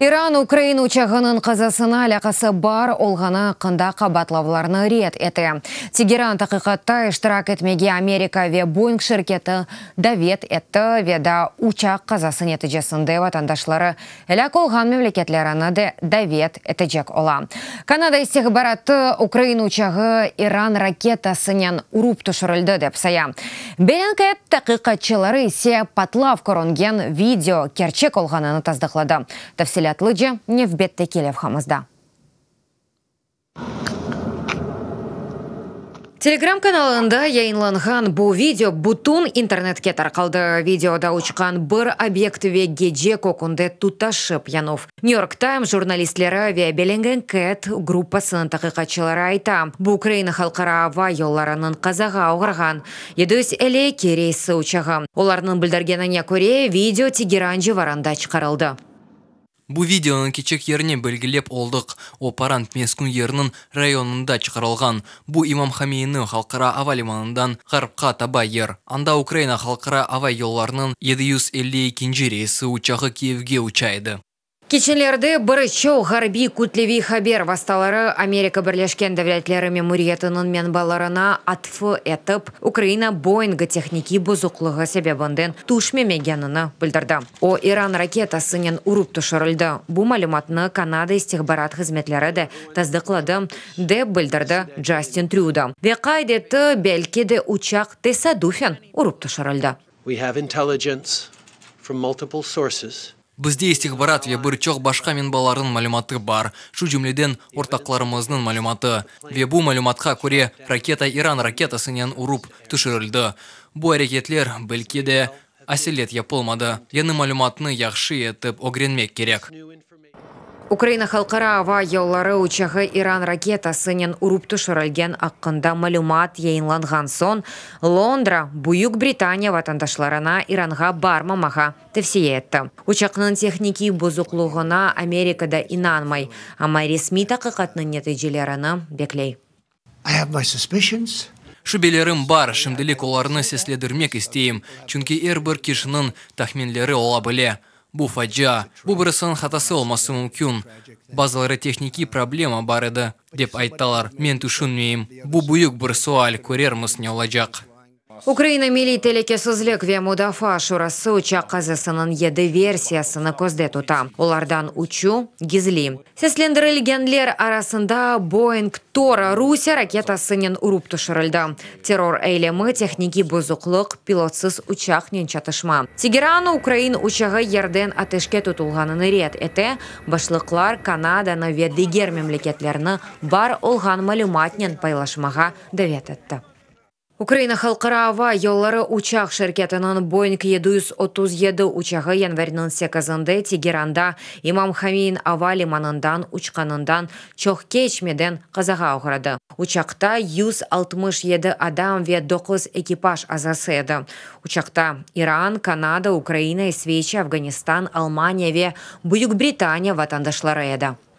İran ukrain uçağınıñ qazasına alâqası bar olğanı aqqında qabaatlavlarnı red ete. Tegeran taqiqatta iştirak etmege Amerika ve Boeing şirketi davet etti ve daa uçaq qazası neticesinde vatandaşları elâk olğan memleketlerini de davet etecek ola. Kanada istihbaratı ukrain uçağı İran raketasınen urıp tüşürildi, dep saya. Bellingcat taqiqatçıları ise patlav körüngen video kerçek olğanını tasdıqladı. Tafsilâtlıca nevbetteki levhamızda. Telegram kanalında yayınlanğan bu video bütün internetke tarqaldı. Videoda uçqan bir obyekt ve gece kökünde tutaşıp yanuv. New York Times jurnalistleri ve Bellingcat gruppasınıñ taqiqatçıları ayta, bu Ukraina halqara ava yollarınıñ qazağa oğrağan 752 reysi uçağı. Olarnıñ bildirgenine köre, video Tegeran civarında çıqarıldı. Bu videonıñ kerçek yerini belgilep oldıq, o, Parand meskün yeriniñ rayonında çıqarılğan. Bu İmam Homeyni halqara ava limanından ğarpqa taba yer. Anda Ukraina halqara ava yollarınıñ 752-nci reysi uçağı Kiyevge uça edi. Keçenlerde bir çoq ğarbiy kütleviy haber vastaları Amerika Birleşken Devletleri memuriyetiniñ menbalarına atfı etip, Ukraina Boeingi tehnikiy bozuqlığı sebebinden tüşmemegenini bildirdi. O, İran raketasınen urıp tüşürildi. Bu malümatnı Kanada istihbarat hızmetleri de tasdıqladı, dep bildirdi Justin Trudeau. Ve qayd etti, belki de uçaq tesadufen urıp tüşürildi. We have intelligence from multiple sources. Bizde istihbarat ve bir çoq başqa menbalarnıñ malümatı bar, şu cümleden ortaqlarımıznıñ malümatı. Ve bu malümatqa köre, raketa İran raketasınen urıp tüşürildi. Bu areketler, belki de, aselet yapılmadı. Yañı malümatnı yahşı etip ögrenmek kerek. Ukraina halqara ava yolları uçağı İran raketasınen urıp tüşürilgen aqqında malümat yayınlanğan soñ, Londra, Büyük Britaniya vatandaşlarına İranğa barmamağa tevsiye etti. Uçaqnıñ tehnikiy bozuqlığına Amerika da inanmay, amma resmiy taqiqatnıñ neticelerini bekley. I have my suspicions. Şübelerim bar, şimdilik olarnı seslendirmek isteyim, çünki er bir kişiniñ tahminleri ola bile. Bu facia. Bu birisiniñ hatası olması mümkün. Bazıları tehnikiy problema bar edi, dep aytalar. Men tüşünmeyim. Bu büyük bir sual, körermiz ne olacaq. Ukraina Milliy telükesizlik ve mudafaa şurası uçaq qazasınıñ yedi versiyasını közde tuta, olardan üçü gizli. Seslendirilgenler arasında Boeing Tora Rusiye raketasınen urıp tüşürildi, terror eylemi, tehnikiy bozuqlıq, pilotsız uçaqnen çatışma. Tegeran ukrain uçağı yerden ateşke tutulğanını red ete, başlıqlar Kanadanı ve diger memleketlerni bar olğan malümatnen paylaşmağa davet etti. Ukraina halqara ava yolları uçaq şirketiniñ Boeing 737 uçağı yanvarniñ sekizinde Tegeranda İmam Homeyn ava limanından uçqanından çoq keçmeden qazağa oğradı. Uçaqta 167 adam ve doquz ekipaj azası edi. Uçaqta İran, Kanada, Ukraina, İsveçiya, Afganistan, Almaniya ve Büyük Britaniya vatandaşları edi.